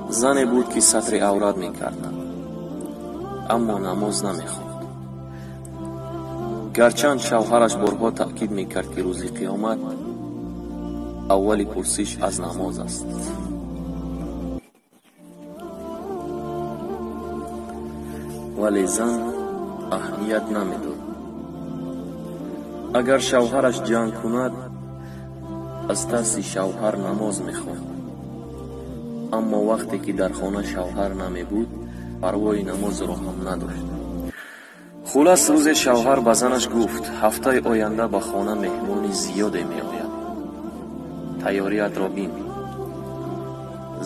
Зане буд, ки сатри аврат мекард, аммо намоз намехонд. Гарчанд шавҳараш борҳо таъкид мекард, ки рӯзи қиёмат аввали пурсиш аз намоз аст. Вале зан аҳамият намедод. Агар шавҳараш ҷанг кунад, аз тарси шавҳар намоз мехонд. Аммо вақте ки дар хона шавҳар намебуд, парвои намозро ҳам надошт. Хулас, рӯзе шавҳар ба занаш гуфт: ҳафтаи оянда ба хона меҳмони зиёде меояд, тайёриятро бин.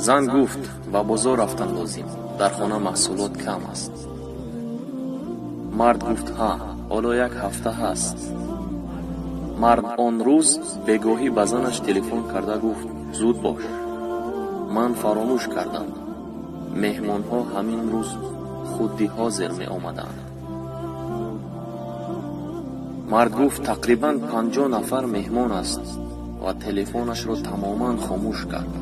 Зан гуфт: ба бозор рафтан лозим, дар хона маҳсулот кам аст. Мард гуфт: ҳа, ҳоло як ҳафта ҳаст. Мард он рӯз бегоҳӣ ба занаш телефон карда гуфт: зуд бош, ман фаромӯш кардам, меҳмонҳо ҳамин рӯз худи ҳозир меомаданд. Мард гуфт: тақрибан 50 нафар меҳмон аст, ва телефонашро тамоман хомӯш кард.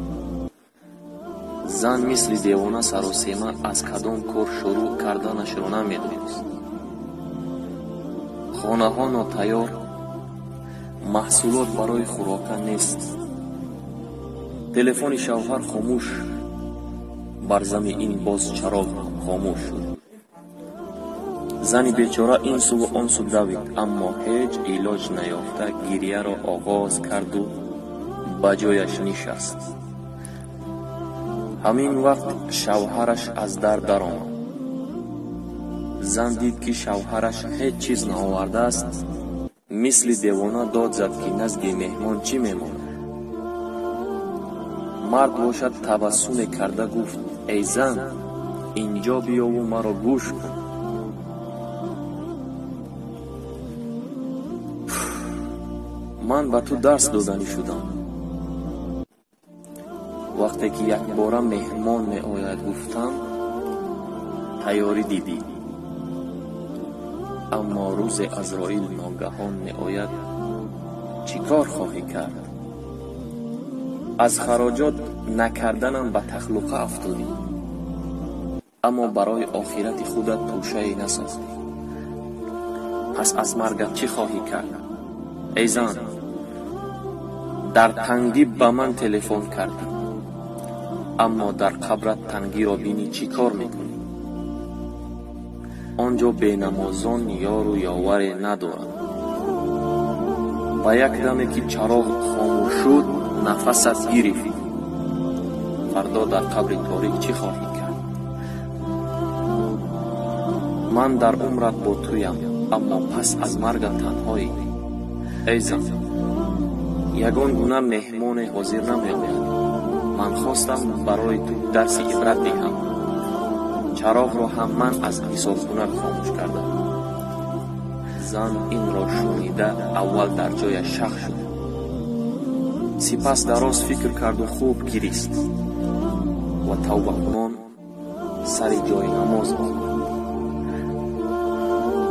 Зан мисли девона саросема аз кадом кор шурӯъ карданашро намедонист. Хонаҳо нотайёр, маҳсулот барои хӯрока нест. Телефони шавҳар хомӯш, бар зами ин боз чароғ хомӯш шуд. Зани бечора ин суву он су давид, аммо ҳеҷ илоҷ наёфта гирьяро оғоз карду ба ҷояш нишаст. Ҳамин вақт шавҳараш аз дар даромад. Зан дид, ки шавҳараш ҳеҷ чиз наовардааст, мисли девона дод зад, ки назди меҳмон чӣ мемонад. Мард бошад табассуме карда гуфт: эй зан, инҷо биёву маро гӯш кун. Ман ба ту дарс доданӣ шудам. Вақте ки якбора меҳмон меояд, гуфтам, тайёрӣ дидӣ. Аммо рӯзе Азроил ногаҳон меояд, чӣ кор хоҳӣ кард? Аз хароҷот накарданам ба тахлуқа афтодӣ, аммо барои охирати худат тӯшае насохтӣ. Пас аз маргат чӣ хоҳӣ кард? Эй зан, дар тангӣ ба ман телефон кардӣ, аммо дар қабрат тангиро бинӣ чӣ кор мекунӣ? Он ҷо бенамозон ёру ёваре надоранд. Ба як даме ки чароғ хомӯш шуд, нафасат гирифт. Фардо дар қабри торик чӣ хоҳӣ кард? Ман дар умрат бо туям, аммо пас аз маргат танҳоӣ. Эй зан, ягон гуна меҳмоне ҳозир намеояд. Ман хостам барои ту дарси ибрат диҳам. Чароғро ҳам ман аз ҳисобкунак хомӯш кардам. Зан инро шунида аввал дар ҷояш шах шуд. Сипас дароз фикр карду хуб гирист ва тавбакунон сари ҷои намоз омад.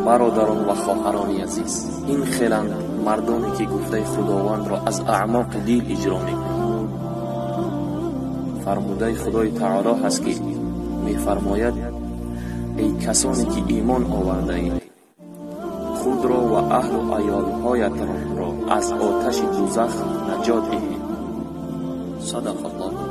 Бародарон ва хоҳарони азиз, ин хеланд мардоне, ки гуфтаи Худовандро аз аъмоқи дил иҷро мекунанд. Фармудаи Худои Таоло ҳаст, ки мефармояд: эй касоне ки имон овардаед, худро ва аҳлу аёлҳоятонро аз оташи дӯзах наҷот диҳед. Садақа Аллоҳ.